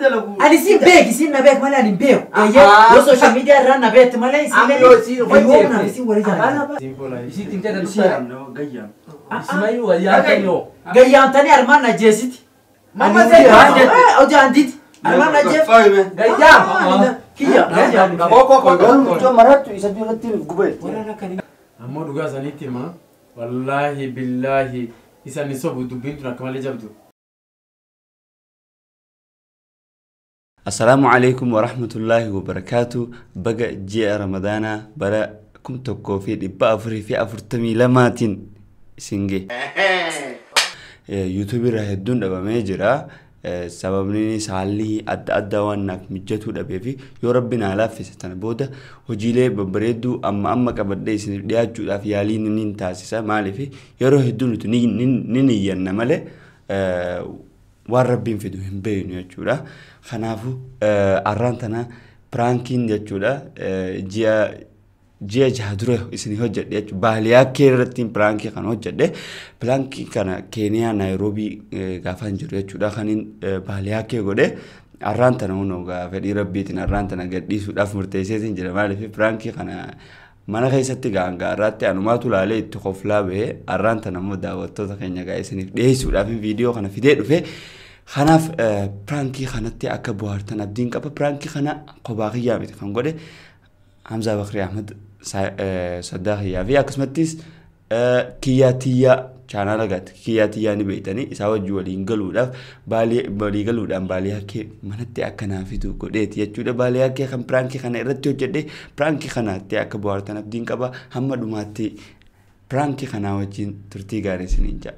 Ani siin beek, isiin na beek malee ani hin beeku. Eeyyee, yoo social media irraa na beekti malee isiin Amma isiin yoo isiin walii jaalladha. Isiitti himtee Isii yaamna gayyaam. Isimayyuu wayyaa yoo. Gayyaamtanii armaan na jeesiti. Mamma seetaa. Hojii andiiti. Armaan na jeef. Gayyaam. Kiyya. Garuu marattu isa biratti gubee. Ammoo dhugaa isaniitti hima. Wallaahi billaahi isaan hin sobu dubbiin tun akka malee jabdu. Assalaamu alaikum warahmatullaahi wabarakaatu. Baga ji'a Ramadaanaa bara 1442tiin isin gahe. Yuutuubii irraa hedduun dhabamee jira. Sababni haalli adda addaa waan naaf mijatuu dhabee fi yoo rabbi naa laaffise tana booda hojiilee babbareedduu amma amma qabadhee isiniif dhiyaachuudhaaf yaalii ni taasisa. Maaliif yeroo hedduu nuti ni niyyanna malee waan rabbiin fidu hin beeknu jechuudha. Kanaafuu arraan tana piraankiin jechuudha ji'a 6 dura isin hojjedhe jechuudha. Baaliyaa kee irratti piraankii kana hojjedhe. Piraankii kana Keeniyaa Naayiroobii gaafaan jiru jechuudha. Kaniin baaliyaa kee godhe arraan tana hunoo fedhii rabbiitiin arraan tana gadhiisuudhaaf murteesseetiin jira. Maaliif piraankii kana mana keessatti gaanga irratti anumaatu laalee itti koflaa bahee arraan tana immoo daawwattoota keenya gaa isiniif dhiyeessuudhaaf viidiyoo kana fidee dhufe. Kanaaf piraankii kanatti akka bohaartan abdiin qaba. Piraankii kana kophaa kiyyaa miti kan godhe Hamzaa Bakrii Ahmad Saddaa kiyyaa fi akkasumattis Kiyyaa Tiyyaa chaanaala gaatti Kiyyaa Tiyyaa ni beektanii isaa wajjin waliin galuudhaaf walii galuudhaan baalii hakkee manatti akka naa fidu godheeti jechuudha. Baalii hakkee kan piraankii kana irratti hojjedhe piraankii kanatti akka bohaartan abdiin qaba. Hamma dhumaatti piraankii kanaa wajjin turtii gaarii isiniin jedha.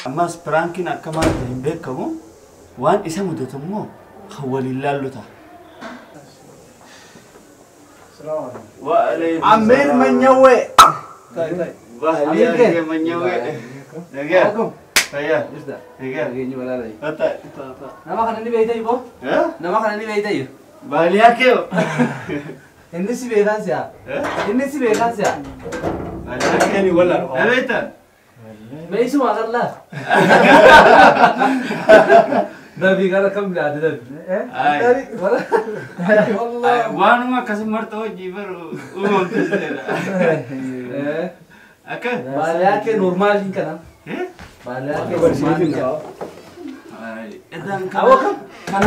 Ammas piraankiin akka maal ta'e hin beekamu waan isa mudatu immoo kan waliin laallu ta'a. Amir Manyawe. Amir Manyawe. Fayyaa. Nama kana ni beekta ibo? Nama kana ni beekta iyo? Baaliyaa kee. Inni si beekan si'a. Inni si beekan si'a. Baaliyaa kee ni walaa. Beektan? Mee isuma qallaa. Dabii gara kam bilaate dabii? Waanuma akkasuma marta hojii baru uumamte seera. Akka? Baaliyaa kee normaaliin kana. Baaliyaa kee normaaliin kana. Edaan kana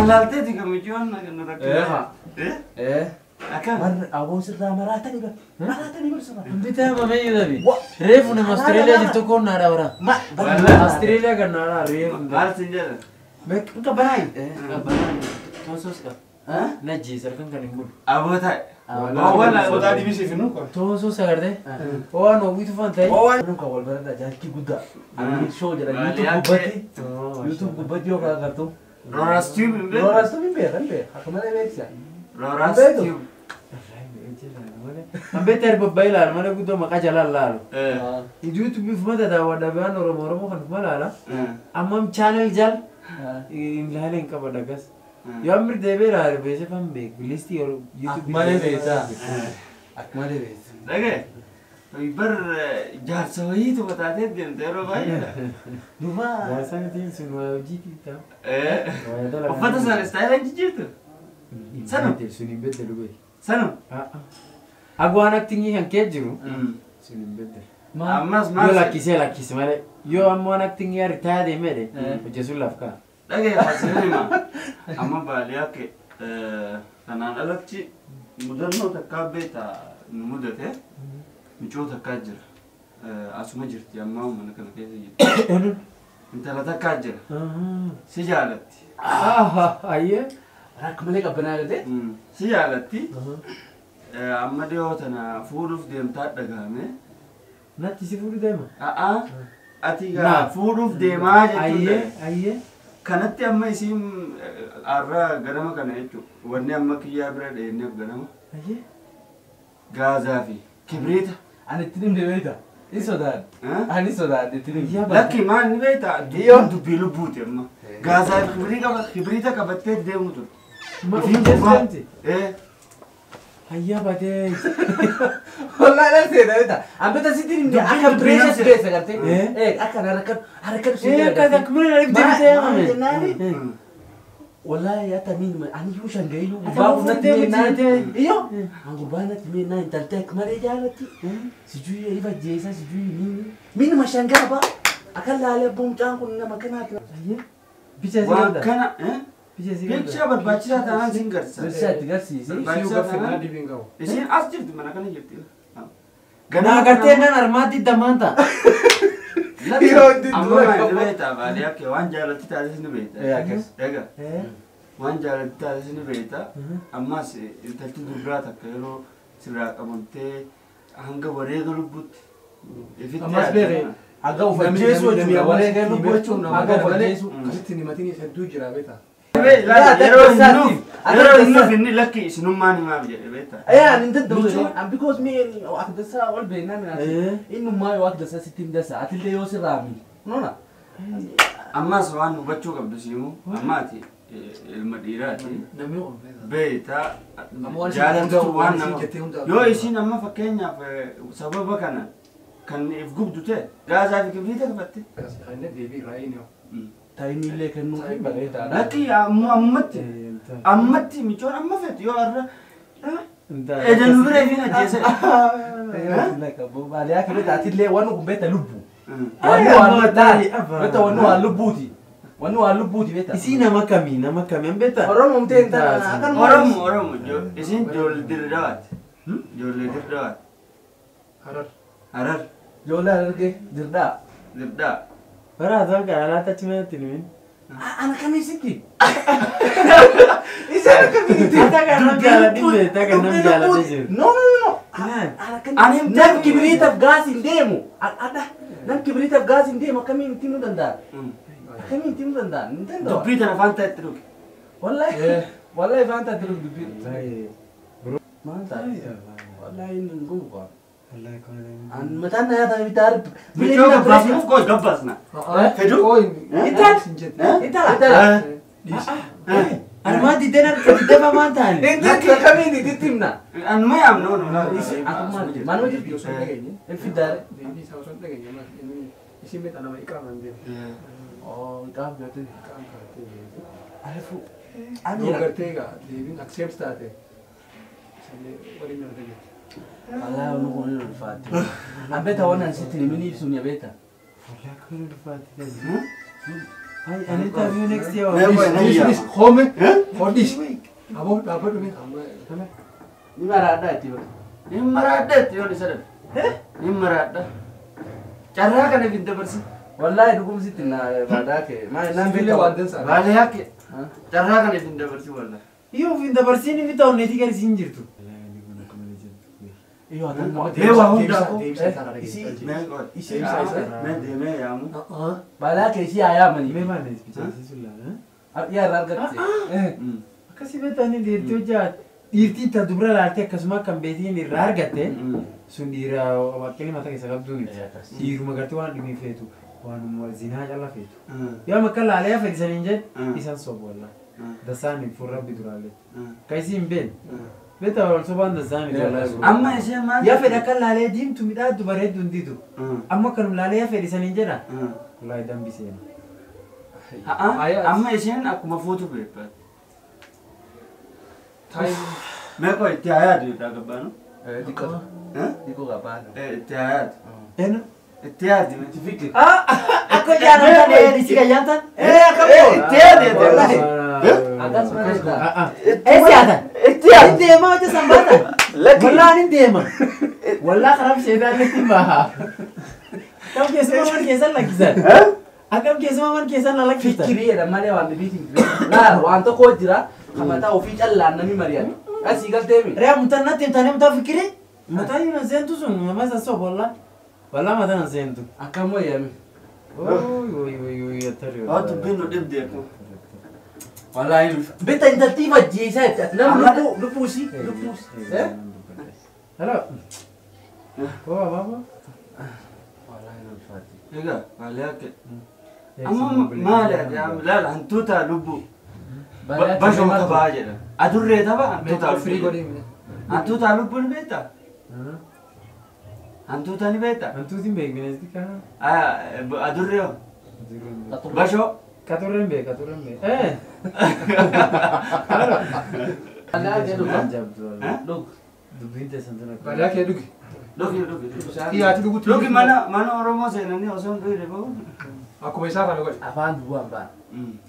laalteeti gammachuun nu rakkisa. Akka? Warra aboo sirraa maraatanii bar. Maraatanii bar sirraa. Bitaa mamee dabi. Reefu nama Austraaliyaa jirtu kun naadha bara. Austraaliyaa kan naadha reefu. Maal sin jedhan? Beekumsa banaayi. Toosos qaba. Najjiis halkan kan hin bulu. Aboo taa'e. Sodaa dibisiif nu. Toosos agartee. Waan hawwitu fan ta'e. Waan kan wal baradha jaalchi guddaa. Amiir shoo jedha YouTube gubbatti. YouTube gubbatti yoo kan agartu. Rooraas Tube hin beeku? Rooraas Tube hin beeku hin beeku. Akka malee beeksisa. Rooraas Tube. An beektaa erga babbaa ilaalu malee guddoo maqaa jalaan laalu. YouTube ufuma daawwadha biyaan Oromoo Oromoo kan ufuma laala. Amma channel jal ilaalee hin qaba dhagas. Yoo ammi deebi'ee ilaale beeksisa fan beeku listii YouTube. Akka malee beektaa. Akka malee beektaa. Dhagee. Bar jaarsa wayiitu bataatee deemte yeroo baay'eedha. Duuba. Jaarsa mitiin sun waa hojiitii ta'a. Uffata sana istaayilaan jijjiirtu. Sanu. Sun hin beddalu beeku. Sanu. Agwaan actingii kan kee jiru sun hin beddalu. Ammas Yoo maal? lakkisee lakkise malee yoo amma waan actingii ritaa deemee hojjesuun laaf ka'a. Dhagee haasofni hima. Amma baaliyaa kee kanaan alatti mudannoo takkaa beektaa nu mudate micoo takkaa jira. Asuma jirti amma mana kana keessa jirti. Intala takkaa jira. Si jaalatti. Ayyee. Akka malee qabbanaa galtee? Si jaalatti. Amma dhiyoo tana fuudhuuf deemtaa dhagahame. Natti si fuudhu deema. A'aa. Ati gaa fuudhuuf deemaa jechuudha. Ayyee ayyee. Kanatti amma isiin har'a ganama kana jechuudha. Wanni amma kiyyaa bira dheenneef ganama. Ayyee. Gaazaa fi kibriita. Ani itti dhimde beekta. Ni sodaadhe. Ani sodaadhe itti dhimde. Lakki maal ni beektaa? Dubbii lubbuuti amma. Gaazaa fi kibriita qabattee deemu turte. Ma deemti? Hayyaa batee. Wallahi lan seena beekta. Amma tasitti dhimde akka pireesas keessa gartee. Akka harka harka Akka akka mana dhibdee bitee. Wallahi hata mimi ani yu shangayu gurbaa natti meenaan iyo an gurbaa natti meenaan intalti akka malee jaalatti sijui ifa jeesa sijui nini mimi mashangaa ba akka laalee mucaan kun nama kanaati. Bicha si Waan qabda. kana Bicha si qabda. Picture barbaachisaa ta'an sin garsiisa. Bilcha itti garsiisi. Barbaachisaa ta'an isiin as jirti mana kana jirti. Naa gartee nan armaatti damaan ta'a. Amma maal beektaa baadiyyaa kee waan jaalatti taates ni beektaa. Akkas. Egaa waan jaalatti taates ni beektaa. Ammas intalti durbaa takka yeroo sirraa qabamtee hanga wareega lubbuutti. Ifitti Ammas beekee. Aga ufajjeessu jechuudha. Wareega lubbuu jechuun aga ufajjeessu. Asitti himatiin hedduu jira beektaa. Yeroo inni nuuf inni lakki isinummaan himaaf jedhe beektaa. Ani hin danda'u. Because me akka dasaa ol beeknaa minaa. Innummaa yoo akka dasaa sitti hin dasaa. Atillee yoo sirraa mi. Nona. Ammas waan hubachuu qabdu siimu ammaati ilma dhiiraati. Namni kun beektaa. Beektaa Amma waan isin jaalattu hundaa'u, waan waan isin nama jettee hundaa'u. yoo isiin amma fakkeenyaaf sababa kana kan if gubdu ta'e gaazaa fi kibriita qabatte. Kan deebii irraa eenyu. Taayimii kennuu fi bareedaadha. Lakki ammatti ammatti micoon amma feetu yoo har'a edan biree fi ajjeese. Baaliyaa kibirita atillee waan kun beekta lubbu. Wanni waan beekta wanni waan lubbuuti. Wanni waan lubbuuti beekta. Isii nama kamii nama kamii an beektaa? Oromoo mtee hin taane akkanuma. Oromo Oromo isiin ijoollee dirdawaati. Ijoollee dirdawaati. Harar. Harar Ijoollee Harargee dirdaa. dirdaa. Bara haa ta'u alaata achi manatti himin. Ana kamii sitti? Isaan akkamitti? Ata kan nam jaaladhin beektaa kan nam jaaladhe jiru. No no no. Ani hin Nam kibiriitaaf gaasii hin deemu. Adha. Nam kibiriitaaf gaasii hin deemu akkamiin itti himuu danda'a? Akkamiin itti himuu danda'a? Hin danda'u. Dubbii tana faanta itti dhuge. Wallahi wallahi faanta itti dhuge dubbii. Maal taate? Wallahi inni hin gubu qaba. An mataan na nyaata bitaa arbi. Micoo gabbaasnuuf qoos gabbaasna. Fedhu? Intal. Intala. Intala. Armaa diddeen harka diddeefa maan ta'ani? Intala akkamiin itti himna? Anuma yaamnu nu. Manuma jirti. Osoo hin dhageenye. Hin fiddaare. Deebii isaa osoo hin dhageenye isiin beektaa nama iqaamaan deemu. Oh, iqaam jettee. Iqaam kaatee deemti. Alifu. Yoo gartee egaa deebiin accept taate isallee waliin nama jetti. Wallahi wanni kun hin ulfaatti. An beektaa waan an sitti himini ibsuun yaa beektaa. Wallahi kun ulfaatti. Ay, ani interview next year. Dhiis dhiis hoome hodhiis. Aboo dhaabbadhu mee amma. Ni maraadhaa itti bakka. Hin maraadha itti yoon isa dhabe. Hin maraadha. Carraa kana hin dabarsin. Wallahi dhugumsitti na baadaa kee. Maal naan Sibiila beektaa waan dansaa. Baalee hakke. Carraa kana hin dabarsin wallahi. Yoo of hin dabarsin inni ta'u neetii garisiin jirtu. Iyo ati Mee waa hundaafuu. Deebisa isaa dhageenye. Mee qoy. Isii Mee deemee yaamu. Baadaa kee isii haa yaamanii. Mee maal bichaasiisu laala? Yaa irraa argatte. Akkasii beektanii dhiirtii hojjaa dhiirtii ta dubra laaltee akkasuma kan beetiin irraa argatte sun dhiira waaqni mataa keessa qabdu miti. Dhiiruma gartee waan dhimmi feetu waanuma zinaa calla feetu. Yoo akka laalee hafe isaniin jedhe isaan sobu walaa. Dasaan hin fuulra duraallee. Ka isii hin beekne. Beektaa wal sobaan dasaan miti walaa. Amma isheen maal? Yaa fedha akka laalee diimtu midhaaddu bareeddu hunditu. Amma akkanum laalee yaa fedhi isaniin jedha. Wallaahi dambi seena. Amma isheen akkuma fuutu beektaa. Taayim. Mee qoy itti haa yaadu irraa gabbaanu. Xiqqoo. Xiqqoo gabbaanu. Itti haa yaadu. Eenyu? Itti yaadi. Itti fikir. Akka jaalatan isii gayyaantan? Akkam Itti yaadi. Wallahi. Akkas bareedaa. Eessi yaatan? Itti yaadi. Hin deema hojii sanbaata. Wallaan hin deema. Wallaa karaa sheetaanitti baha. Kam keessumaa mana keessan lakkisan? Akkam keessumaa mana keessan na lakkisan? Fikirii jedhan malee waan bibiitiin. Laa waan tokko jira kamataa ofii callaan namni mari'atu. Asii galteemi. Re'a mutaan natti himtaanii mutaa fikirii? Mataa yoo na seentu sun mama isa sob wallaa. Wallaa mataa na seentu. Akkam wayyame. Oy oy oy oy attari. Waa dubbiin nu dhibde akkam. Wallahi beektaa intaltii fajjeessaa itti ati nama lubbuu lubbuu isii lubbuu isii. Hello. Koo baba. Wallahi na ulfaatti. Egaa baalee hakke. Amma maali ati laala hantuuta lubbuu. Bashoo taphaa jedha. Adurree tapha hantuuta Firii lubbuu. godhee. Hantuuta lubbuu ni beektaa? Hantuuta ni beektaa? Hantuutiin beekne kaa. Adurree hoo? Bashoo. Katurembe. Dhugi mana Oromoo seenanii osoo hin dhugne bahu. Akkuma isaa kana godhe. Afaan duwwaa hin baane.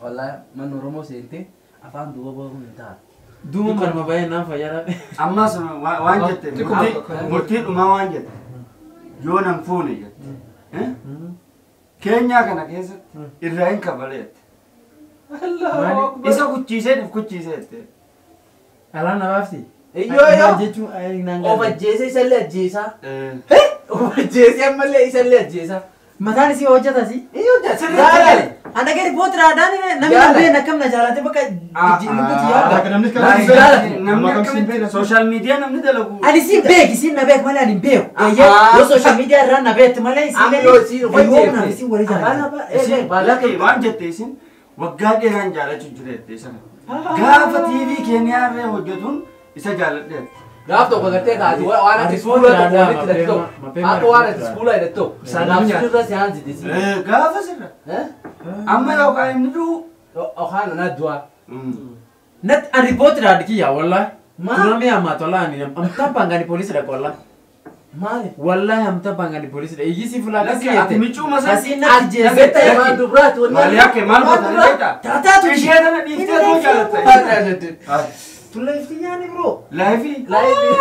Wallaahi mana Oromoo seentee afaan duwwaa bahuun hin taane. Duuma kanuma baay'ee naan fayyada. Ammas waan jette murtii dhumaa waan jette yoo nan fuune jette. Keenyaa kana keessatti irraa hin kafalee jette. Isa kuchiisee dhif kuchiisee jette. Alaan nabaafti. Iyyoo of ajjeesee isallee ajjeesaa. Of ajjeesee ammallee isallee ajjeesaa. Mataan isii hojjetasi. Iyyoo sirriitti. Ana gadi bootiraadhaan namni nabeen akkam na jaalate bakka lubbutti yaada. Namni akkamitti sooshaal miidiyaa namni dalagu. Ani siin beeki siin na beek malee ani hin beeku. Yoo sooshaal miidiyaa irraa na beekti malee isin isin walii jaalate. Waan jette isin waggaa dheeraan jaalachuu jira jette isa. Gaafa TV Keeniyaa irra hojjetuun isa jaaladhe. Gaaf tokko gartee kaati waan ati iskuula tokko walitti hidhattu akka waan ati iskuula hidhattu gaaf sirra si haanziti. Gaafa sirra. Amma yookaan inni du'u. Yookaan na du'a. Nat an riippootiraadha kiyya wallahi. Tunami ammaa tola ani amta pangani poolisiidha wallahi. Maali? Wallahi amta pangani poolisiidha. Iyyi si fulaa kasi jette. Michuu masa. Asiin natti jeesse. Beektaa maal dubaraati wanni. Maali akka maal goota beektaa? Taataatu. Ishee tana dhiiftee too jaalatta. Tu laifti nyaani bro. Laifii? Laifii.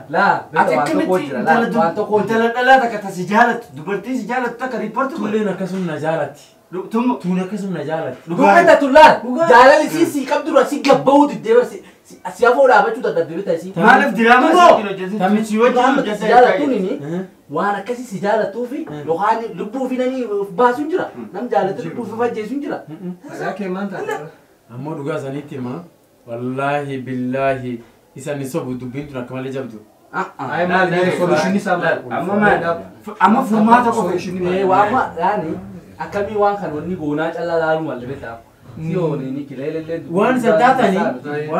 Laa. Ati akkamitti intala dhalaa takka tasi jaalattu dubartii si jaalattu takka riippoorti godhe. Tulleen akkasuma na jaalatti. Tuun akkasuma na jaalatti. Dhugaa tullaan jaalalli si si qabdu si gabba'uu diddee si afoo dhaabachuu dadhabde bitaa si. Maaliif diraamaa si wajjin hojjetu? Si wajjin hojjetu. Jaalattuun inni waan akkasii si jaalattuu fi yookaan lubbuu fi namni baasuu hin jira. Nam jaalatu lubbuu fi fajjeessu hin jira. Ammoo dhugaa sanitti himaa. Wallahi billahi isa ni sobu dubbiin tun akka malee jabdu. Ay maal solution isaa maal? Amma maal? Amma furmaata qofa. Waama yaani akkamii waan kan wanni goonaa callaa laaluu malee beektaa. Si oolini kileelellee. Waan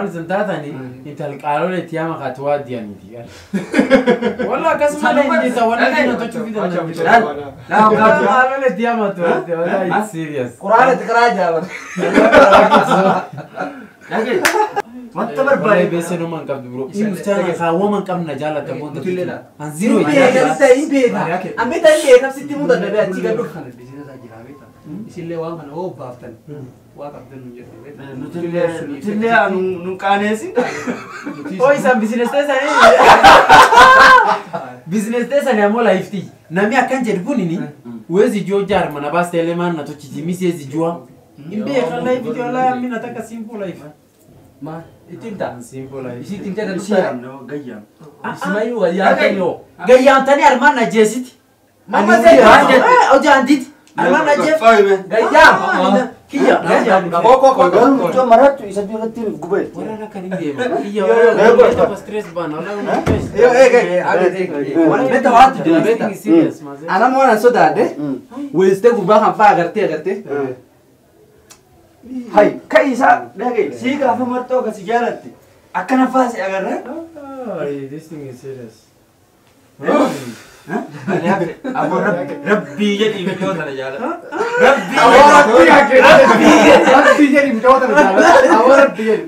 isin taatanii intal qaalolee itti yaama kaatu waa diyaniiti. Walla akkasuma illee hin jecha wanni inni tochuu fidan. Qaalolee itti yaama tu waa diyan. Walla it's serious. Quraana itti karaa jaaban. Wanta barbaade. Beesee nama hin qabdu bro. Inni mucaan kaawwama hin qabne jaalata boonta. An zero Beekamsa hin beeka. Ambeeta hin beekamsi itti muu dadhabee achii gad dhufu. Isillee waan kana hoo baaftan waa qabdan nu jette. Nutillee nu qaaneessin. Oo isaan bizinees teessanii. Bizinees teessanii ammoo laayiftii. Namni akkan jedhu kunini weezi ijoo jaarma na baas teelee maan na tochiti miseezi jua. Hin beekan laayiftii wallaahi ammi nataka simple life. Ma ittiin ta'a. Simple life. Isii ittiin ta'e Isii yaamna gayyaam. Isimayyuu wayyaa Gayyaamtanii armaan ajjeesiti. Mamma seetaa. Hojii andiiti. Armaan ajjeef. Gayyaam. Kiyya. Garuu mucoo marattu isa biratti gubee. Waraana kan hin deema. Kiyya waraana tokko stress baana. Waraana stress. Yoo eege beeta waatu jira beeta. Anam waan sodaadhe weestee gurbaa kan fa'aa agartee agartee. Hai kai isaa dhagaye sii gaafa marxoo akkasi jaalatte akkana faase agarra. This thing is serious. Aboo rabbii jedhii mucoo tana jaalladha. Rabbii Rabbii jedhii mucoo tana jaalladha. Aboo rabbii jedhii.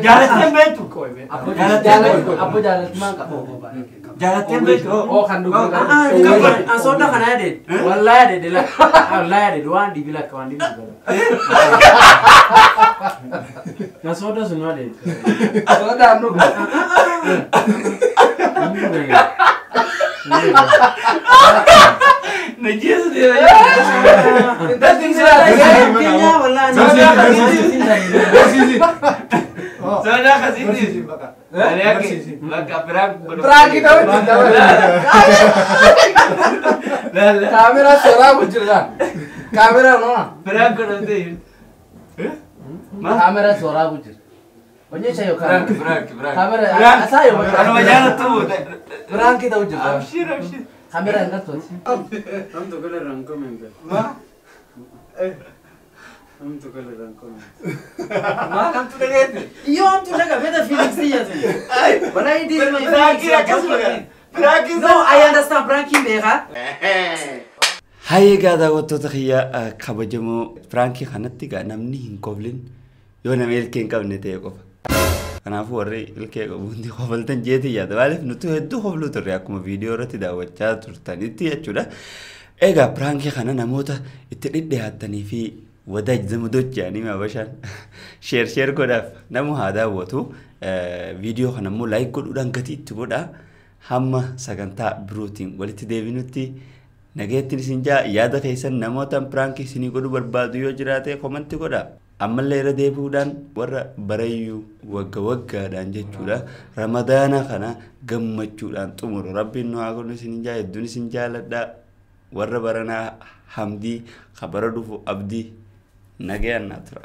Jaalatteen beektu. Abbo jaalatti maal qaba? Jaalatteen beektu. Oo kan dhugu. Asoota kana yaadeen. Wallaahi yaadeen lakka. Wallaahi yaadeen waan dhibi lakka waan dhibi godha. Asoota sun yaadeen. Asoota an dhugu. Najeessa deema. Kenya wallaahi. Sodaa akkasitti. Bakka piraank godhu. Piraanki ta'uu jira. Kaameraa soraa jira. Kaameraa noo. Piraank godhamtee jirti. Kaameraa soraa jira. Onyesha yo Piraank piraank piraank. Kaameraa asaa yo. Anuma jaalattu. Piraanki ta'uu jira. Abshir abshir. Kaameraa hin gartooti. Amtu kale rankomente. Ma? Amtu kale rankomente. Maal amtu dhageette? Yoo amtu dhaga beeta Felix iyyaatu. Wallahi this is my Piraankiin akkasuma. Piraankiin No, I understand pranking beeka. Hayyee egaa daawwattoota kiyya kabajamoo piraankii kanatti egaa namni hin koflin yoo nama ilkee hin qabne ta'e qofa. Kanaafuu warri ilkee qabu hundi kofaltan jeetii yaada. Maaliif nuti hedduu kofluu turre akkuma viidiyoo irratti daawwachaa turtanitti jechuudha. Egaa piraankii kana namoota itti dhidhiyaattanii fi wadaaj zamadoch jedhanii maabashaan sheer sheer godhaaf namu haa daawwatu. Viidiyoo kana immoo laayik godhuudhaan gatii itti godhaa. Hamma sagantaa birootiin walitti deebinutti nageettiin isin jaa yaada keessan namoota piraankii isinii godhuu barbaadu yoo jiraate komanti godhaa. Ammallee irra deebi'uudhaan warra barayyuu wagga waggaadhaan jechuudha. Ramadaana kana gammachuudhaan xumuru. Rabbiin nu haa godhu isin jaa hedduun isin jaaladha. Warra baranaa hamdii kabara dhufu abdii nagayaan naa tura.